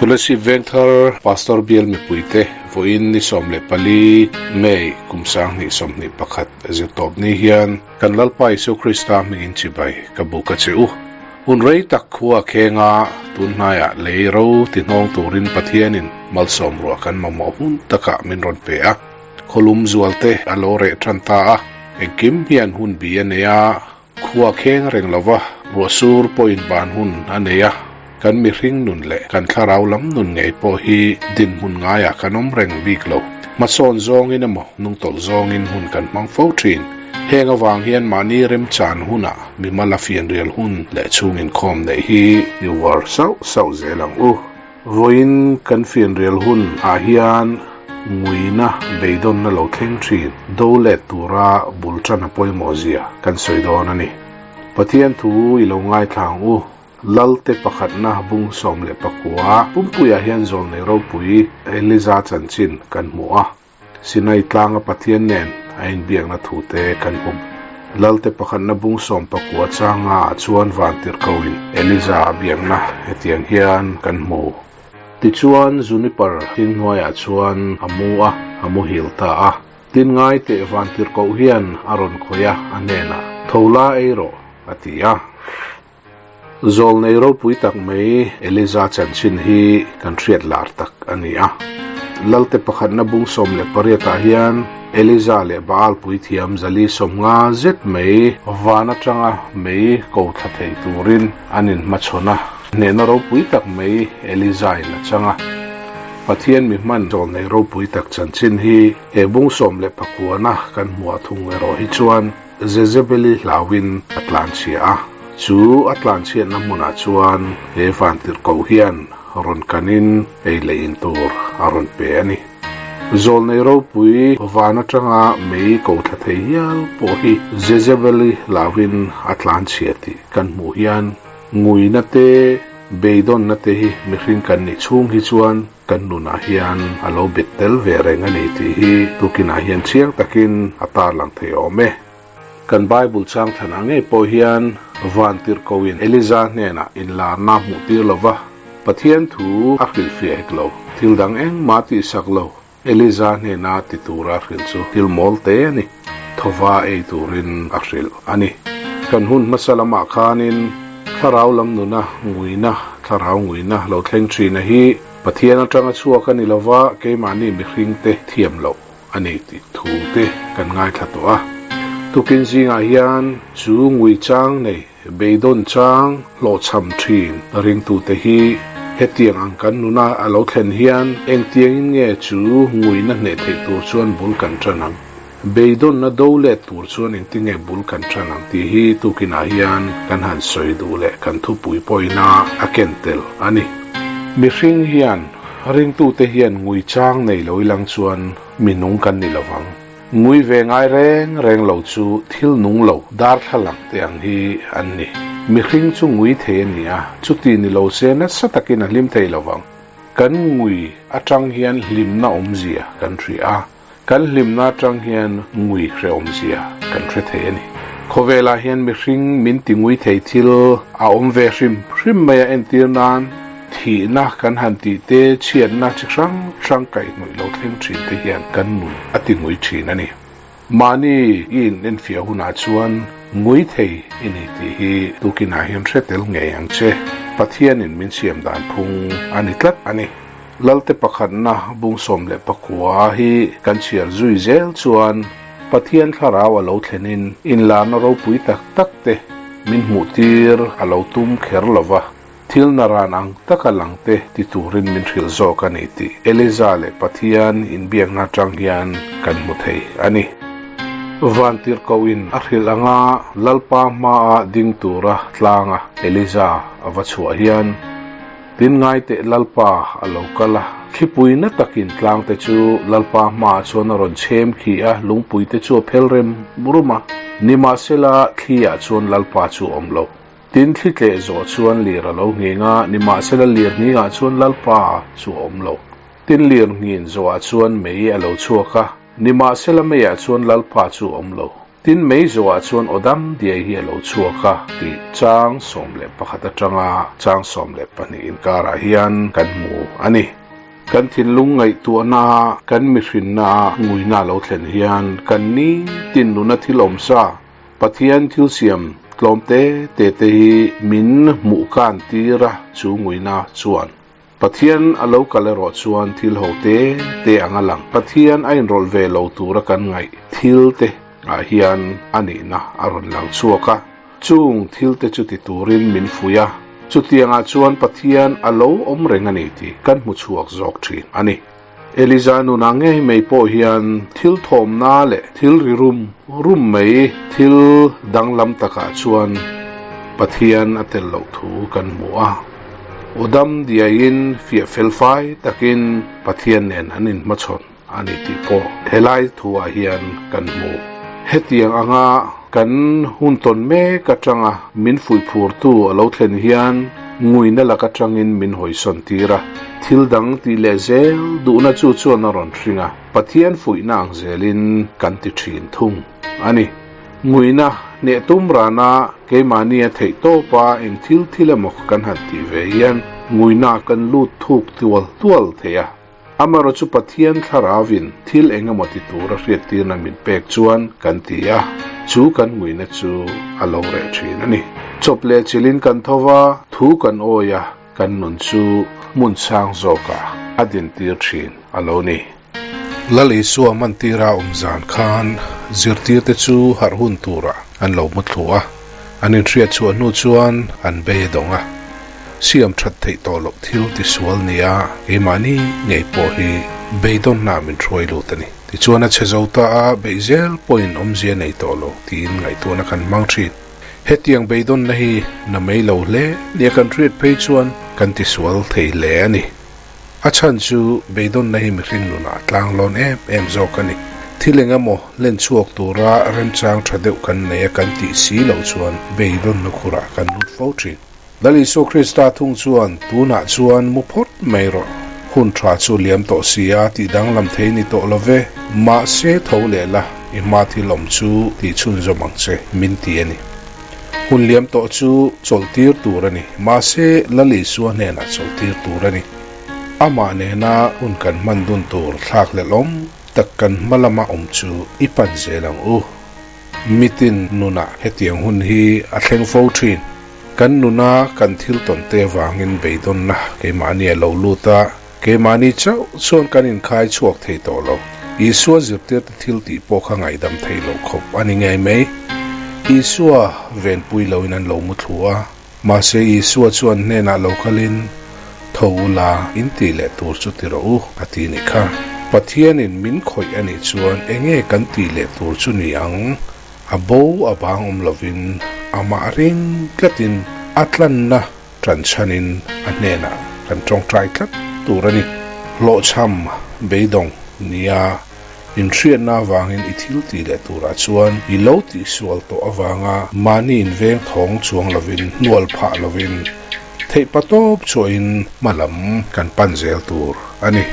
Kolasib Vengthar Pastor Bial mipuite vawiin ni 14 May kum 2021 zirtawp ni hian kan Lalpa Isua Krista hmingin chibai ka buk a che u. Hun rei tak khua khenga tun hnaiah lei ro ti hnawng turin Pathianin malsawm ruah kan mamawh hun takah min rawn pe a. Khawlum zualte a lo reh tan ta a, engkim hian hun bi a nei a, Khua kheng reng lova ruahsur pawhin ban hun a nei a, kan mihring nun leh kan thlarau lam nun ngei pawh hi dinhmun ngaiah kan awm reng bik lo. Hmasawn zawngin emaw hnungtawlh zawngin hun kan hmang fo thin. Heng avang hian mahni remchan hunah mimal a fianrial hun leh chhung inkhawm neih hi i uar sauh sauh zel ang u. Vawiin kan fianrial hun ah hian nguina beidawnna lo thleng thin do let tura bul tan a pawimawh zia kan sawi dawn a ni. Pathian thu i lo ngaithla ang u. Lalte pakhatna bung 19 pumpuiah hian zawlnei ropui Eliza chanchin kan hmu a. Sinai tlanga Pathian nen a inbiakna thute kan hmu. Lalte pakhatna bung 19 changa ah chuan vantirhkoin Eliza a biakna hetiang hian kan hmu. Tichuan Juniper thing hnuaiah chuan a mu a, a muhil ta a. Tin ngai teh vantirhkoh hian a rawn khawih a, a hnenah, Tho la ei rawh, a ti a. Zawlnei ropui tak mai Eliza chanchin hi kan hriat lar tak a ni a. Lalte pakhatna bung 18 ah hian Eliza leh Baal puithiam zali 50 zet mai van atanga mei ko thla thei turin an inhmachhawn a. Hnehna ropui tak mai Eliza in a chang a. Pathian mi hman zawlnei ropui tak chanchin hi he bung 19 na kan hmuah thung erawh hi chuan Jezebeli hlauin a tlanchhia a, chu a tlanchhiatna hmunah chuan he vantirhkoh hian rawn kanin ei leh in tur a rawn pe a ni. Zawlnei ropui van atanga mei ko thla thei hial pawh hi Jezebeli hlauin a tlanchhia tih kan hmuh hian nguina te, beidawnna te hi mihring kan nih chhung hi chuan kan nunah hian a lo bet tel ve reng a ni tih hi tukinah hian chiang takin a tarlang thei awm e. Kan Bible chang thlanah ngei pawh hian vantirhkoin Eliza hnenah inlarna hmuh tir lova Pathian thu a hrilhfiah hek lo, thil dang engmah tihsak lo, Eliza hnena ti tura hrilh chu thil mawl te a ni, thawva ei turin a hrilh a ni. Kan hun hmasa lamah khanin thlarau lam nuna nguina, thlarau nguina lo thleng thina hi Pathian atanga chhuak a ni lova, keimahni mihringte thiam loh a ni tih thu te kan ngaithla tawh a. Tukin zingah hian chu ngui chang nei, beidawn chang hlawhchham thin ringtute hi hetiang ang kan nuna a lo thlen hian engtiangin nge chu nguina hneh theih tur chuan bul kan tan ang? Beidawnna do let tur chuan engtinge bul kan tan ang tih hi tukinah hian kan han sawi duh leh kan thupui pawhina a ken tel a ni. Mihring hian ringtute hian ngui chang nei lo ilang chuan mi nung kan ni lovang. Ngui ve ngai reng reng lo chu thil nung lo darthlalang te ang hi an ni. Mihring chu ngui thei a ni a, chuti ni lo se nasa takin a hlim thei lovang. Kan ngui atang hian hlimna awmzia kan hria a, kan hlimna atang hian ngui hrehawmzia kan hre thei a ni. Khawvelah hian mihring min ti ngui thei thil a awm ve hrim hrim mai a entir nan thihna kan han tih te chhiatna chi hrang hrang kaihhnawih lo thleng thin te hian kan nun a ti ngui thin a ni. Mahni i in enfiah hunah chuan ngui thei i ni tih hi tukinah hian hre tel ngei ang che. Pathianin min siam dan phung a ni tlat a ni. Lalte pakhatna bung 19 hi kan chhiar zui zel chuan Pathian thlarau a lo thlenin inlarna ropui tak tak te min hmuh tir a lo tum kher lova, thil naran ang taka lang te ti turin min hrilh zawk a ni tih Eliza leh Pathian inbiakna atang hian kan hmu thei a ni. Vantirhkohin a hrilh anga Lalpa hmaa ding tura tlanga Eliza a va chhuah hian, Tin ngai teh Lalpa a lo kal a, thlipui na takin tlang te chu Lalpa hmaah chuan a rawn chhem khi a, lungpui te chu a phel rem rum a, nimahsela thli ah chuan Lalpa chu a awm lo. Tin thli tleh zawh chuan lir a lo nghing a, nimahsela lir nghing ah chuan Lalpa chu a awm lo. Tin lir nghin zawh ah chuan mei a lo chhuak a, nimahsela mei ah chuan Lalpa chu a awm lo. Tin, mei zawhah chuan aw dam diai hi a lo chhuak a tih chang 11 atanga chang 12 inkarah hian kan hmu a ni. Kan thinlung ngaihtuahna a, kan mihrinna a nguina a lo thlen hian kan nitin nuna thil awmsa, Pathian thil siam tlawm te te te hi min hmuh kan tir a chu nguina chuan. Pathian a lo kal erawh chuan thil ho te te ang a lang. Pathian a inrawlh ve lo tura kan ngaih thil te ah hian a nihna a rawn lang chhuak a. Chung thil te chu ti turin min fuih a, chutiangah chuan Pathian a lo awm reng a ni tih kan hmu chhuak zawk thin a ni. Eliza nunah ngei mai pawh hian thil thawmna leh thil ri rum rum mai thil danglam takah chuan Pathian a tel loh thu kan hmu a. Aw dam diaiin fiah fel fai takin Pathian nen an inhmachhawn a ni tih pawh helai thuah hian kan hmu. Hetiang anga kan hun tawn mek atanga min fuihphurtu a lo thlen hian nguina lak atangin min hawisawn tir a. Thil dang tih leh zel duhna chu chuan a rawn hring a, Pathian fuihna ang zelin kan ti thin thung a ni. Nguina hneh tum rana keimahnia theih tawpa eng thil thil emaw kan han tih ve hian nguina kan lut thuk tual tual thei a. Amaherawhchu chu Pathian thlarauin thil eng emaw ti tura hriattirna min pek chuan kan ti a, chu kan nguina chu a lo reh thin a ni. Chawp leh chilhin kan tho va, thu kan awi a, kan nun chu hmun sang zawkah a dintir thin a lo ni. Lal Isua hmantira awm zan khan zirtirte chu harh hun turah an lo mu thlu a, an inhriat chhuah hnu chuan an bei a dawng a. Siam that theih tawh loh thil tisual nia keimahni ngei pawh hi beidawnna min hruai lut a ni. Tichuan a chhe zo ta a, beih zel pawhin awmzia nei tawh lo tiin ngaihtuahna kan hmang thin. Hetiang beidawnna hi na mai lo hle nia kan hriat phei chuan kan tisual thei hle a ni. A chhan chu beidawnna hi mihring nunah tlang lawn em em zawk a ni. Thil eng emaw len chhuak tura remchang tha deuh kan nei a kan tih si loh chuan beidawnna khurah kan lut fo thin. Lal Isua Krista thung chuan, Tunah chuan mu phawt mai rawh. Hun tha chu liam tawh si a, tih danglam thei ni tawh lo ve. Mahse tho leh la, i hma thil awm chu tih chhunzawm ang che, min ti a ni. Hun liam tawh chu chawlhtir tur a ni, mahse Lal Isua hnenah chawlhtir tur a ni. Amah nena hun kan hman dun tur thlakhlelh awm tak kan hma lama awm chu i pan zel ang u. Mitin nunah hetiang hun hi a thleng fo thin. Kan nuna kan thil tawn te avangin beidawnna keimahni a lo lut a, keimahni chauh chuan kan inkhai chhuak thei tawh lo. Isua zirtirte thil tih pawh kha ngaihdam thei lo khawp a ni ngei mai. Isua venpui loin an lo mu thlu a, mahse Isua chuan hnenah lo kalin, Tho u la, in tih leh tur chu ti rawh u, a ti ni kha. Pathianin min khawih a nih chuan enge kan tih leh tur chu ni ang? A bo a vang awm lovin amah ring tlatin a tlanna ṭan chhanin a hnenah kan ṭawngṭai tlat tur a ni. Hlawhchham beidawng nia inhriatna avangin i thil tih leh turah chuan i lo tihsual tawh avanga mahni inveng thawng chuang lovin hnual phah lovin theih patawp chhuahin hma lam kan pan zel tur a ni.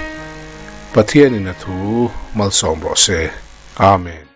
Pathianin a thu malsawm rawh se. Amen.